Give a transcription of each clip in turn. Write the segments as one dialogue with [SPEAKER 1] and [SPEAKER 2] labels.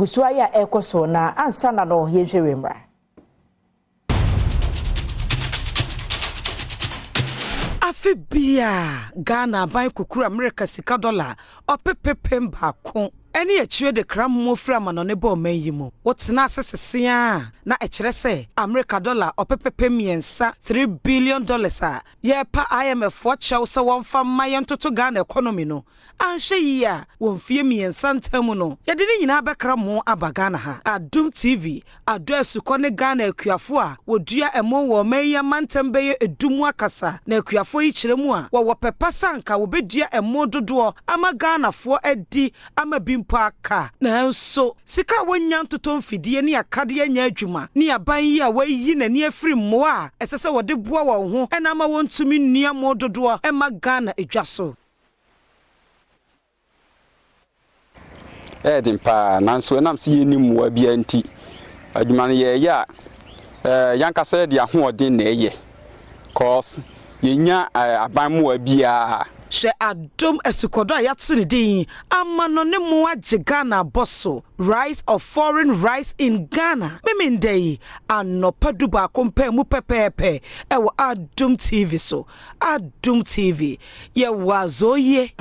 [SPEAKER 1] Gu so ayɛ a ɛrekɔ so na ansa na no yɛnhwɛ wei mmra.
[SPEAKER 2] Afe biara, Ghana aban kukuru Amerika sika dɔla ɔpepepem baako ne akyire de kra mmoa firi amanɔne ba ɔman yi mu. Wotena ase sese ara a, na ɛkyerɛ sɛ Amerika dɔla ɔpepepem mmiɛnsa, $3 billion, a yɛrepa IMF foɔ kyɛw sɛ wɔmfa mma yɛntoto Ghana economy no, Anhwɛ yie a, wɔ mfeɛ mmiɛnsa ntam mu no, yɛde ne nyinaa bɛkra mo aba Ghana ha. Adom TV, Adɔ Asukɔ ne Ghana akuafoɔ a wɔdua ɛmo wɔ ɔman yi amantam bɛyɛ du mu akasa, na akuafoɔ yi kyerɛ mu a, wɔwɔ pɛ pa sɛ anka wɔbɛdua ɛmo dodoɔ ama Ghanafoɔ adi ama bi mpo aka. Nanso, sika a wɔnnya ntotɔ mfidie ne akadeɛ nyɛ adwuma, ne aban yi a wayi n'ani afiri mmoa a ɛsɛ sɛ wɔde boa wɔn ho na ama wɔntumi nnua mo dodoɔ mma Ghana dwa so.
[SPEAKER 3] Ɛyɛ den paa, nanso ɛnam sɛ yɛnni mmoa biara nti, adwuma no yɛreyɛ a, eh, yɛn ankasa yɛde ahoɔden na ɛyɛ, cause yɛnnya eh, aban mmoa biara.
[SPEAKER 2] Hwɛ adom asukɔdɔ a yɛato ne din Amanɔne Mmoa Gye Ghana Abɔ So, Rise of Foreign Rice in Ghana, Memenda yi anɔpa dubaako mpaamu pɛpɛɛpɛ wɔ Adom TV so. Adom TV, yɛwɔ azoo yie.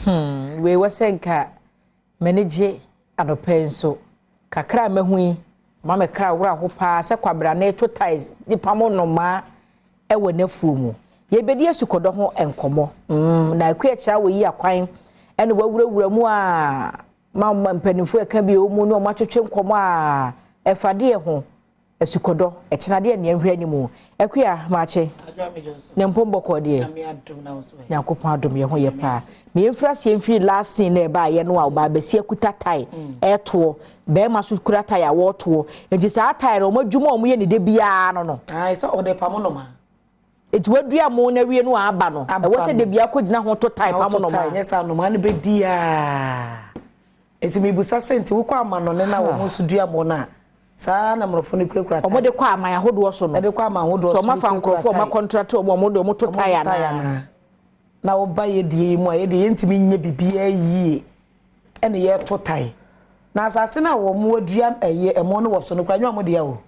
[SPEAKER 1] Hmm, wei wɔ sɛ nka m'ani gye anɔpa yi nso. Kakra a mahu yi, ma me kra wora ho paa sɛ kwabra na ɛto ties de pam nnomaa wɔ n'afuo mu. Yɛbɛdi asukɔdɔ ho nkɔmmɔ. Mm, na akua kyerɛ wɔ yi akwan ɛna wawurawura mu a ma mpanimfoɔ ɛka bi wɔ mu ne wɔn atwetwe nkɔmmɔ a ɛfa deɛ ho. Asukɔdɔ, ɛkyena deɛ nea nhwɛ anim. Akua, maakye. Ne mpom bɔkɔɔ deɛ. Nyankopɔn adom yɛ ho yɛ paa. Me yɛmfiri aseɛ mfiri last scene na ɛbaa yɛ no a ɔbaa bɛsi akuta tae ɛtoɔ. Bɛrima so kura tae a wɔtoɔ. Nti saa tae no wɔn adwuma a wɔyɛ ne de biara no no.
[SPEAKER 4] Ae sɛ ɔde pamo noma.
[SPEAKER 1] Nti wadua mo na awie no a aba no. Ɛwɔ sɛ de bia kɔgyina ho to tae pamo noma.
[SPEAKER 4] Nyɛ saa noma no bɛdi a. Nti mebusa sɛ nti wokɔ amanɔne na wɔn nso dua mo no a Saa ara na mmorɔfo no kurakura tae.
[SPEAKER 1] Wɔde kɔ aman ahodoɔ so no.
[SPEAKER 4] Ɛde kɔ aman ahodoɔ so
[SPEAKER 1] no kurakura tae. Wɔafa nkurɔfoɔ a wɔakɔntrate wɔn a wɔde wɔn to tae anaa?
[SPEAKER 4] Na woba yɛ deɛ yi mu a, yɛ deɛ yɛntumi nyɛ biribiara yie ɛna yɛto tae. Na asase no a wɔn adua ɛyɛ ɛmo no wɔ so no koraa nyɛ wɔn dea o.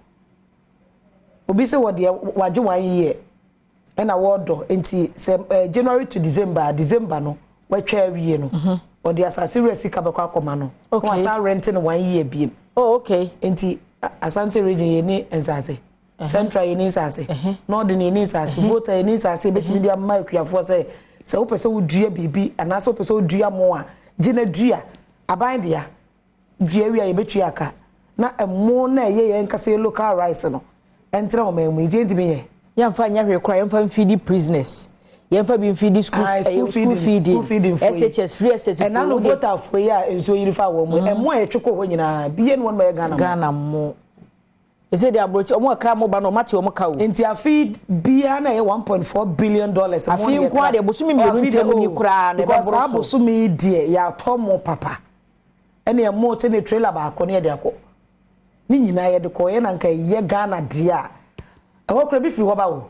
[SPEAKER 4] Obi sɛ wɔ deɛ wagye one year. ɛna wɔdɔ nti sɛ eh, January to December a December no watwa awie no mhm. ɔde asase wura sika bɛkɔ akɔma no okay. na wasan rent no one year biem.
[SPEAKER 1] Oh, okay.
[SPEAKER 4] Nti Asante region yɛ ni nsase uh -huh. Central yɛ ni nsase uh -huh. Northern yɛ ni nsase uh -huh. Volta yɛ ni nsase ebetumi de ama akuafoɔ sɛ sɛ wopɛ sɛ wodua biribi anaasɛ wopɛ sɛ wodua mo a gye na dua aban dea. Dua wie a yɛbɛtua ka na ɛmo no a ɛyɛ yɛn ankasa yɛ local rice no ɛntena ɔman mu nti yɛntumi nyɛ.
[SPEAKER 1] Yɛmfa nyɛ hwee koraa yɛmfa mfeedi prisoners yɛmfa bi mfeedi school
[SPEAKER 4] Aye,
[SPEAKER 1] school
[SPEAKER 4] feeding, school
[SPEAKER 1] feeding
[SPEAKER 4] feeding foɔ yi.
[SPEAKER 1] SHS free SHS
[SPEAKER 4] Ɛna
[SPEAKER 1] foɔ
[SPEAKER 4] no
[SPEAKER 1] wo deɛ.
[SPEAKER 4] Volta foɔ yi a nsuo yiri faa wɔn mu yi ɛmo a yɛtwe kɔɔ hɔ nyinaa bi yɛ ne wɔn ma ɛyɛ Ghana mo.
[SPEAKER 1] Ghana mo. Ɛsɛ deɛ aburokyi wɔn a kra mo ba no wɔn ate wɔn ka o.
[SPEAKER 4] Nti afe yi biara na ɛyɛ $1.4 billion mo
[SPEAKER 1] Afe
[SPEAKER 4] na
[SPEAKER 1] yi nko
[SPEAKER 4] yɛkra.
[SPEAKER 1] ara deɛ bosome
[SPEAKER 4] Oh,
[SPEAKER 1] mmienu
[SPEAKER 4] afe yi deɛ
[SPEAKER 1] ntam ni
[SPEAKER 4] oh,
[SPEAKER 1] koraa no
[SPEAKER 4] because
[SPEAKER 1] ɛbɛboro
[SPEAKER 4] saa
[SPEAKER 1] so.
[SPEAKER 4] bosome yi deɛ yɛatɔ mo papa. Ɛne ɛmo te ne trailer baako ne yɛde akɔ. Ne nyinaa yɛde kɔ yɛ na nka ɛyɛ Ghana deɛ a ɛhɔ koraa bi firi hɔ ba o.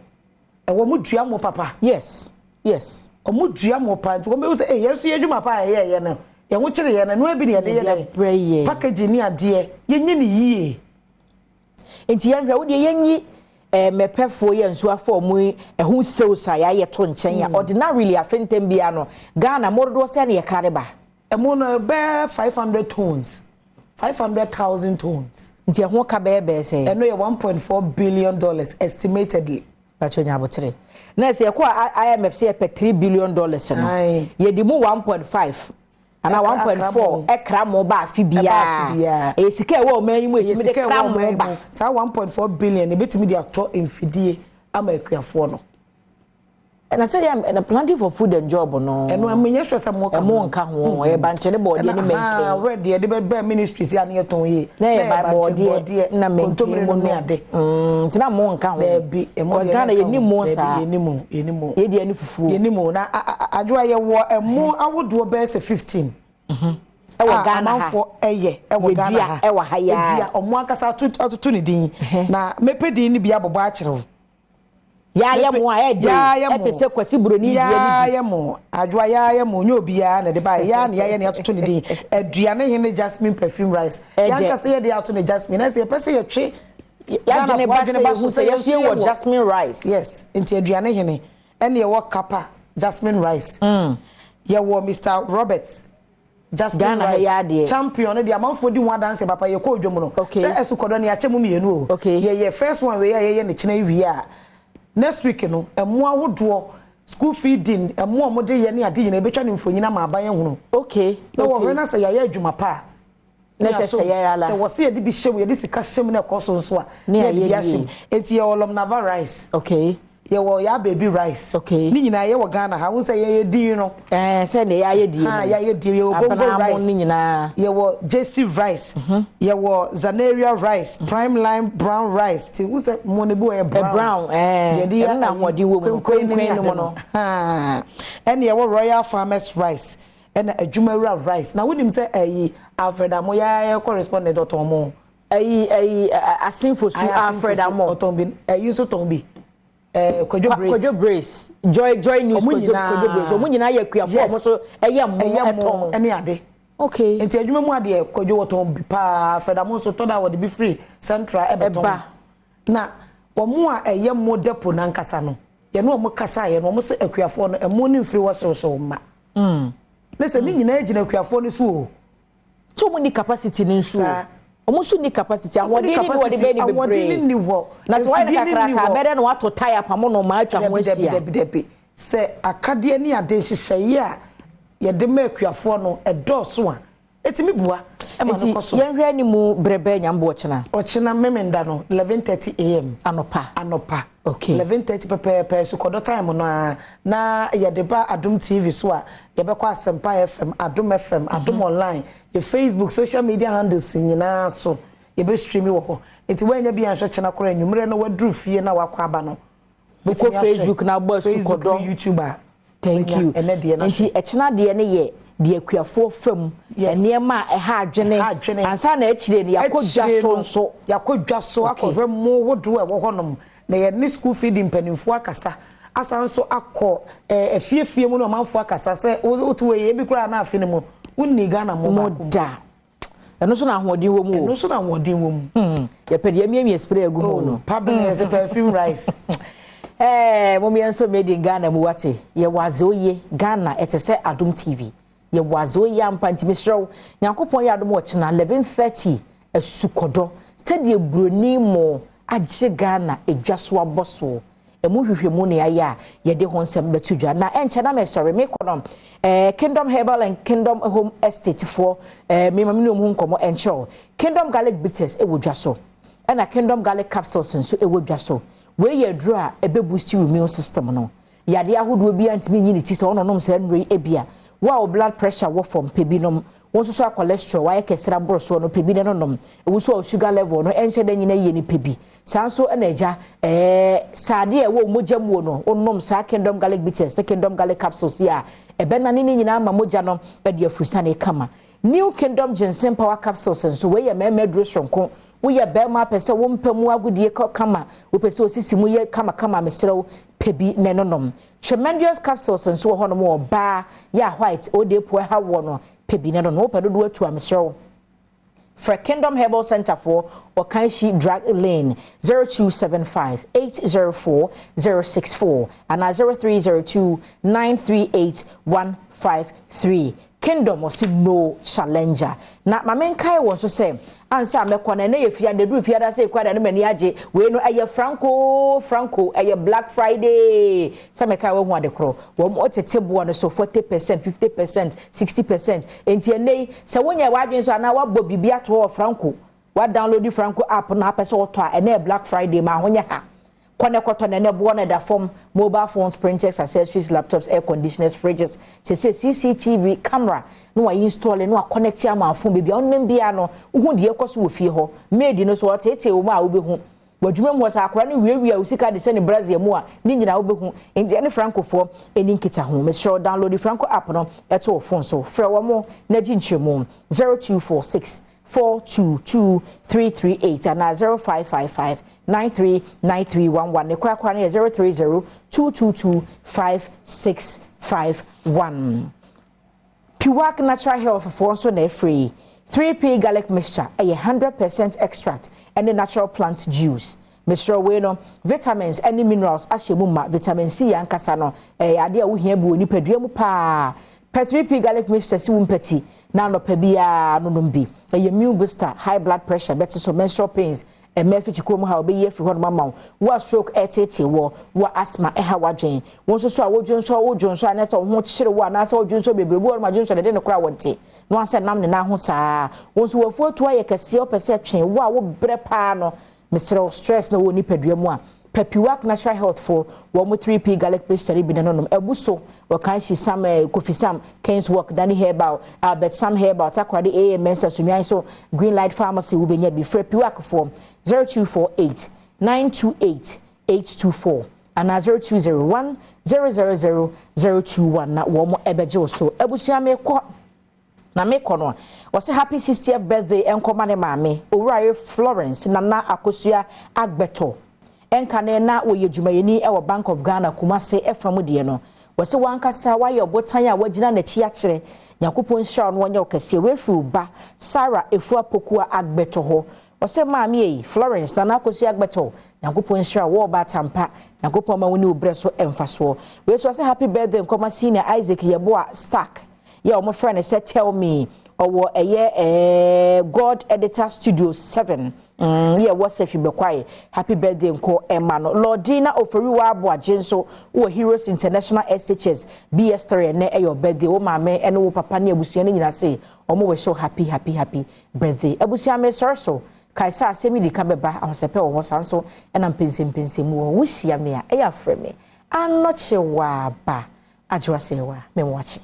[SPEAKER 4] Ɛwɔ mo dua mo papa.
[SPEAKER 1] Yes yes.
[SPEAKER 4] Ɔmo dua mo paa nti wɔn bɛhu sɛ ee yɛn nso yɛ adwuma paa a yɛyɛ yɛ no yɛn ho kyere yɛn no ɛnoa bi na yɛde yɛ dɛn packaging ne adeɛ yɛnyɛ ne yie.
[SPEAKER 1] Nti yɛn hwɛ wo deɛ yɛn yi eh, mɛpɛfoɔ yɛ nso afa ɔmo yi ɛho sales a yɛayɛ to nkyɛn a ordinarily afe ntɛm biara no Ghana mo dodoɔ sɛn na yɛkra de ba.
[SPEAKER 4] Ɛmo no ɛbɛyɛ 500 tons, 500,000 tons.
[SPEAKER 1] Nti ɛho ka bɛyɛ bɛyɛ sɛn?
[SPEAKER 4] Ɛno yɛ $1.4 billion estimatedly.
[SPEAKER 1] Pakyɛ nya abotere. Na ɛsɛ yɛkɔ IMF sɛ yɛpɛ $3 billion no, yɛde mu 1.5 anaa 1.4 ɛkra mo ba afe biara. Ɛyɛ sika ɛwɔ ɔman yi mu ɛtumi de kra mo ba.
[SPEAKER 4] Saa 1.4 billion ɛbɛtumi de atɔ mfidie ama akuafoɔ no.
[SPEAKER 1] Na sɛdeɛ na planting for food and job no.
[SPEAKER 4] Ɛno ɛmo nyɛ sure sɛ mo ka ho.
[SPEAKER 1] Ɛmo nka ho. Ɛyɛ bankye ne bɔɔdeɛ ne mɛnkɛn.
[SPEAKER 4] Wɛ deɛ de bɛbɛ ministries a ne yɛ tɔn yie.
[SPEAKER 1] Na yɛ ba bɔɔdeɛ na mɛnkɛn mu
[SPEAKER 4] no. Ade.
[SPEAKER 1] Nti na mo nka ho.
[SPEAKER 4] Dɛbi ɛmo
[SPEAKER 1] deɛ Ghana yɛ ni mo saa.
[SPEAKER 4] Yɛ ni mo yɛ ni mo.
[SPEAKER 1] Yɛ deɛ ne fufuo.
[SPEAKER 4] Yɛ ni mo na adwoa yɛ wɔ ɛmo ahodoɔ bɛyɛ sɛ 15.
[SPEAKER 1] Ɛwɔ Ghana ha.
[SPEAKER 4] Amanfoɔ ɛyɛ ɛwɔ Ghana ha.
[SPEAKER 1] Yɛdua ɛwɔ ha yaa.
[SPEAKER 4] Yɛdua, ɔmo ankasa atoto ne din. Na mepɛ din no bi abobɔ akyerɛ wo.
[SPEAKER 1] Yaayɛ mo a ɛde ɛte sɛ Kwasi Buroni dua no bi.
[SPEAKER 4] Yaayɛ mo adwoa, yaayɛ mo nyɛ obiara na ɛde ba yaa na yɛayɛ na yɛatoto ne din Aduane Hene Jasmine Perfume Rice. Yankasa yɛde ato ne jasmine ɛsɛ yɛpɛ sɛ yɛtwe
[SPEAKER 1] yɛadwene ba sɛ yɛhu sɛ yɛso wɔ jasmine rice.
[SPEAKER 4] Yes, nti Aduane Hene ɛne yɛwɔ Kapa Jasmine Rice. Yɛwɔ Mr Robert Jasmine Rice. Champion no deɛ, amanfoɔ di ho adanse papa. Yɛkɔ odwom no sɛ ɛsukɔdɔ ne akyɛ mu mmienu o. Yɛyɛ first one wei a yɛyɛ ne kyena wie a, next week no ɛmo ahodoɔ, school feeding, ɛmo a wɔde yɛ ne ade nyinaa, ebɛtwa ne mfonyin ama aban ehunu. Na wɔhwɛ na sɛ yɛayɛ adwuma pa a,
[SPEAKER 1] ne sɛ yɛyɛ ala.
[SPEAKER 4] Sɛ wɔsi yɛde bi hyɛ mu, yɛde sika hyɛ mu na ɛkɔ so nso a, ne yɛde bi ahyɛ mu. Eti yɛwɔ Lɔmnava Rice. Yɛwɔ Yaa Baby Rice. Ne nyinaa yɛwɔ Ghana ha. Wɔn sɛ yɛyɛ din no.
[SPEAKER 1] Sɛ ne yɛayɛ die no.
[SPEAKER 4] Yɛayɛ die. Yɛwɔ Bongo Rice.
[SPEAKER 1] Ne nyinaa.
[SPEAKER 4] Yɛwɔ Jesse Rice. Yɛwɔ Zanaria Rice, Prime Line Brown Rice. Ti wọ́n sɛ mo ne bi wɔ yɛ brown.
[SPEAKER 1] Brown, ɛno na ahoɔden wɔ mu no, kwenkwen no mu no.
[SPEAKER 4] Ɛna yɛwɔ Royal Farmers Rice, ɛna Adwumawura Rice. Na wonim sɛ ɛyi Alfred Amo, yɛayɛ correspondent, ɔtɔn mo.
[SPEAKER 1] Ɛyi Asinfosu Alfred Amo.
[SPEAKER 4] Ɔtɔn bi, ɛyi nso tɔn bi, Kwadwo Brace.
[SPEAKER 1] Kwadwo Brace, Joy News. Kwadwo Brace, ɔmo nyinaa yɛ akuafoɔ, ɔmo so ɛyɛ mo ɛtɔn.
[SPEAKER 4] Ɛne ade. Nti adwuma mu adeɛ, Kwadwo wɔtɔn bi paa. Alfred Amo nso tɔ da, wɔde bi firi Central ɛbɛtɔn. Na wɔn a ɛyɛ mo depo nankasa no, yɛne wɔn kasa yɛ no, wɔn sɛ akuafoɔ no ɛmo ne mfiri wɔhyewhyew mma. Ne sɛ ne nyinaa gyina akuafoɔ no so o.
[SPEAKER 1] Tí wɔn ni capacity ni nso o, wɔn nso ni capacity, ahoɔden ni bi wɔde bɛyɛ ni bebree.
[SPEAKER 4] Ahoɔden ni hɔ.
[SPEAKER 1] Na sɛ wɔayɛ no kakraka, bɛrɛ na wato tae apamo no ɔmaa atwa ho ahyia.
[SPEAKER 4] Dabi, dabi, sɛ akadeɛ ne ade nhyehyɛeɛ a yɛde ma akuafoɔ no ɛdɔɔso a, etimi bua ɛma no kɔ so.
[SPEAKER 1] Nti yɛnhwɛ anim berɛ bɛɛ Nyambo ɔkyena?
[SPEAKER 4] Ɔkyena Memenda no, 11:30 a.m.
[SPEAKER 1] Anɔpa.
[SPEAKER 4] Anɔpa. 11:30 pɛpɛɛpɛ, sukɔdɔ time no a na yɛde ba Adom TV so a, yɛbɛkɔ Asɛmpa FM, Adom FM, Adom Online, yɛ Facebook, social media handles nyinaa so yɛbɛ stream wɔ hɔ. Nti wɔanya bi anhwɛ kyena koraa, anwummerɛ no waduru fie na wakɔ aba no,
[SPEAKER 1] wokɔ Facebook na abɔ
[SPEAKER 4] Facebook
[SPEAKER 1] asukɔdɔ
[SPEAKER 4] ne YouTube a.
[SPEAKER 1] Thank you.
[SPEAKER 4] Ɛnɛ deɛ no.
[SPEAKER 1] Nti ɛkyena deɛ no yɛ deɛ akuafoɔ fam nneɛma a ɛha adwene ansa na akyire no yɛakɔ dwa so nso.
[SPEAKER 4] Yɛakɔ dwa so akɔhwɛ mo hodoɔ a ɛwɔ hɔnom, na yɛne school feeding mpanimfoɔ akasa, asan nso akɔ afiefie mu na ɔmanfoɔ akasa sɛ wotu wɔ ebi koraa na afe no mu wonni Ghana mo baako
[SPEAKER 1] mu da. Ɛno nso na ahoɔden wɔ mu o.
[SPEAKER 4] Ɛno nso na ahoɔden wɔ mu.
[SPEAKER 1] Yɛpɛ deɛ miamia spray agu mu no.
[SPEAKER 4] Pabene yɛ perfume rice.
[SPEAKER 1] Mo yɛn nso made in Ghana mu wate, yɛwɔ adze oye Ghana, ɛte sɛ Adom TV, yɛwɔ adze oye ampa. Nti mesrɛ wo, Nyankopɔn yɛ adom, ɔkyena 11:30, asukɔdɔ, sɛdeɛ buroni mo agye Ghana edwa so abɔ soɔ, ɛmu hwehwɛmu ne ayɛ a yɛde ho nsɛm bɛto dwa. Na ɛnkyɛ na mɛsɔre mekɔ no, Kingdom Herbal and Kingdom Home Estate foɔ, mema me ne ɔmu ho nkɔmmɔ ɛnkyerɛw. Kingdom Garlic Bitters ɛwɔ dwa so, ɛna Kingdom Garlic Capsules nso ɛwɔ dwa so. Wei yɛ aduro a ɛbɛ boost your immune system no. Yadeɛ ahodoɔ bi antumi nyi ne ti sɛ ɔnonom saa nnuro yi ebia. Wo a wo blood pressure wɔ fam, pɛ bi nom. Wo nso so a cholesterol wayɛ kɛseɛ aboro soɔ no, pɛ bi ne no nom. Ewu so a sugar level no ɛnhyɛ dɛ nyina yie no, pɛ bi. Saa nso ɛna agya saadeɛ a ɛwɔ mogya mu no, wonom saa Kingdom Garlic Bitters ne Kingdom Garlic Capsules yi a, ɛbɛnane ne nyinaa ma mogya no ɛde afurusane kama. New Kingdom Ginseng Power Capsules nso, wei yɛ mmarima aduro soronko. Woyɛ bɛrima apɛ sɛ wompɛ mu agodie kɔ kama, wopɛ sɛ osisi mu yɛ kamakama, mesrɛ wo, pɛ bi na ɛno nom. Tremendous Capsules nso wɔ hɔnom, wɔ ɔbaa yɛ a white ode po ɛha wɔ no, pɛ bi na ɛno nom. Wopɛ dodoɔ atu a, mesrɛ wo, frɛ Kingdom Herbal Center for Okanshi Drug Lane, 0275 804 064 and 0302 938 153. Kingdom ɔsi no challenger. Na maame nkae wɔn nso sɛ ansa mɛkɔ na ɛnɛ yɛ fiada, duru fiada sɛ ekura da ne m'ani agye. Wei no ɛyɛ franco franco, ɛyɛ Black Friday. Sɛ mɛka wɔn ho ade korɔ, wɔn ɔtete boɔ no so 40%, 50%, 60%. Nti ɛnɛ yi sɛ wonyɛ wadwin so anaa wabɔ biribi ato hɔ wɔ Franco, wa download Franco app na apɛ sɛ wɔtɔ a, ɛnɛ yɛ Black Friday, ma ahonyɛ ha kɔnɛ kɔtɔ na ɛnɛ boɔ no da fam. Mobile phones, printers, accessories, laptops, air conditioners, fridges, sɛ CCTV camera na wa install na wa connect ama phone, baabi a ɔnam biara no wohu deɛ ɛkɔ so wɔ fie hɔ. Maid no so ɔteetee wɔn a wobɛhu. W'adwuma mu hɔ sɛ akwadaa no wiawia wo sika de hyɛ ne brazier mu a, ne nyinaa wobɛhu. Enti ɛne Francofoɔ ɛni nkitaho. Mesrɛ wo download Franco app no to wo phone so. Frɛ wɔn na gye nkyerɛmu 0246 422 338 anaa 0555 939311. Ne korakora no yɛ 030 222 5651. Piwak Natural Health foɔ nso na ɛfrɛ yi. 3P Garlic Mixture ɛyɛ 100% extract ɛne natural plant juice. Mesrɛ wei no, vitamins ɛne minerals ahyɛ mu ma. Vitamin C ankasa no, ɛyɛ adeɛ a wohia bi wɔ nipadua mu paa. Pɛ 3P Garlic Mixture si wo mpati na anɔpa biara nonom bi. Ɛyɛ immune booster, high blood pressure, bɛte so, menstrual pains, mmaa afikyikuo mu ha wɔbɛyi afiri hɔnom ama wo. Wo a stroke ɛreteetee wɔ, wo a asthma ɛha w'adwen, wo nso so a wodwonsɔ wodwonsɔ anaasɛ wo ho kyere wo anaasɛ wodwonsɔ bebree, bi wɔ hɔnom a dwonsɔ de de ne koraa wɔnte na wansɛ nam ne nan ho saa. Wo nso w'afuo to ayɛ kɛseɛ wopɛ sɛ twe wo a wobrɛ paa no, mesrɛ wo stress na wɔ nipadua mu a, Papiwak Natural Health fo wɔn 3P garlic mixture no bi na nonom. Abu so wɔ Kanshi Sam, eh, Kofi Sam, Kings Walk, Danny Herbal, Albert Sam Herbal, Takoradi AA Mensah, Sunyani so Green Light Pharmacy wobɛnya bi. Frɛ Piwak foɔ 0248 928 824 anaa 0201 000 021 na wɔn ɛbɛgye wo so. Abusua mekɔ na mekɔ no ɔsɛ happy 60th birthday ɛnkɔma ne maame Owurare Florence Nana Akosua Agbɛtɔ. Ɛnka ne na wɔyɛ dwumayɛni wɔ Bank of Ghana Kumase ɛfa mu deɛ no, wɔsɛ wankasa wayɛ ɔbotan a wagyina n'akyi akyerɛ. Nyankopɔn nhyira wo na ɔnyɛ wo kɛseɛ. Wei firi wo ba Sarah Efua Pokua Agbɛtɔ hɔ. Ɔsɛ maame ei, Florence Nana Akosua Agbɛtɔ, Nyankopɔn nhyira wo, wɔ ɔbaatan pa. Nyankopɔn ma wo ne wo berɛ so mfasoɔ. Wei nso ɔsɛ happy birthday nkɔma Senior Isaac Yeboah Stark, yɛ a wɔfrɛ no sɛ Tell Me, ɔwɔ ɛyɛ ɛɛ God Editor Studio 7, yɛ ɛwɔ Sɛfi Bɛkwae. Happy birthday nkɔ ɛma no. Lordina Oforiwa Aboagye nso wɔ Heroes International SHS BS3, ɛnɛ ɛyɛ birthday. Wo maame ɛne wo papa ne abusua no nyinaa se wɔn wish wo happy happy happy birthday. Abusua mesɔre so kae sɛ asɛm yi di ka bɛba ahosɛpɛ wɔ hɔ saa nso ɛna mpɛnsɛmpɛnsɛmu wɔ hɔ. Wohyia me a ɛyɛ afrɛ me Anɔkye Waaba Adwoa Sɛwa Memoakye.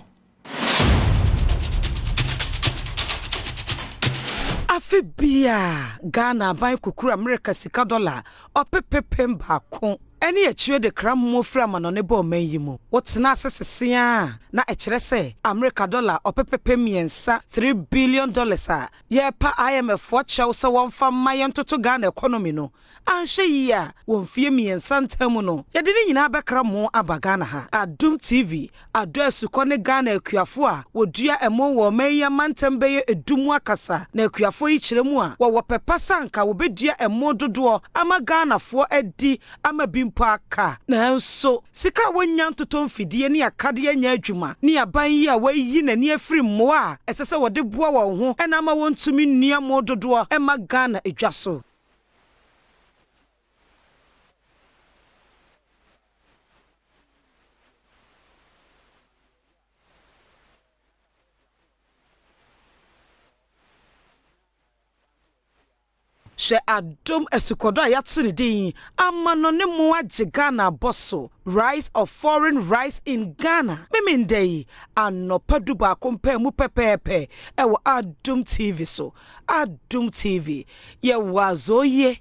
[SPEAKER 2] Afe biara, Ghana aban kukuru Amerika sika dɔla ɔpepepem baako ne akyire de kra mmoa firi amanɔne ba ɔman yi mu. Wotena ase sese a, na ɛkyerɛ sɛ Amerika dɔla ɔpepepem 3, $3 billion a yɛrepa IMF foɔ kyɛw sɛ wɔmfa mma yɛntoto Ghana economy no, anhwɛ yie a, wɔ mfeɛ 3 ntam no, yɛde ne nyinaa bɛkra mo aba Ghana ha. Adom TV, Adɔ Asukɔ ne Ghana akuafoɔ a wɔdua ɛmo wɔ ɔman yi amantam bɛyɛ 10 mu akasa, na akuafoɔ yi kyerɛ mu a, wɔwɔ pɛ pa sɛ anka wɔbɛdua ɛmo dodoɔ ama Ghanafoɔ adi ama bi mpo aka. Nanso, sika a wɔnnya ntotɔ mfidie ne akadeɛ nyɛ adwuma, ne aban yi a wɔayi n'ani afiri mmoa a ɛsɛ sɛ wɔde boa wɔn ho na ama wɔntumi nnua mo dodoɔ mma Ghana dwa so. Hwɛ adom asukɔdɔ a yɛato ne din Amanɔne Mo Agye Ghana Abɔ So, Rise of Foreign Rice in Ghana, Memenda yi anɔpa 11 mpaa mu pɛpɛɛpɛ ɛwɔ Adom TV so. Adom TV, yɛwɔ azooyie.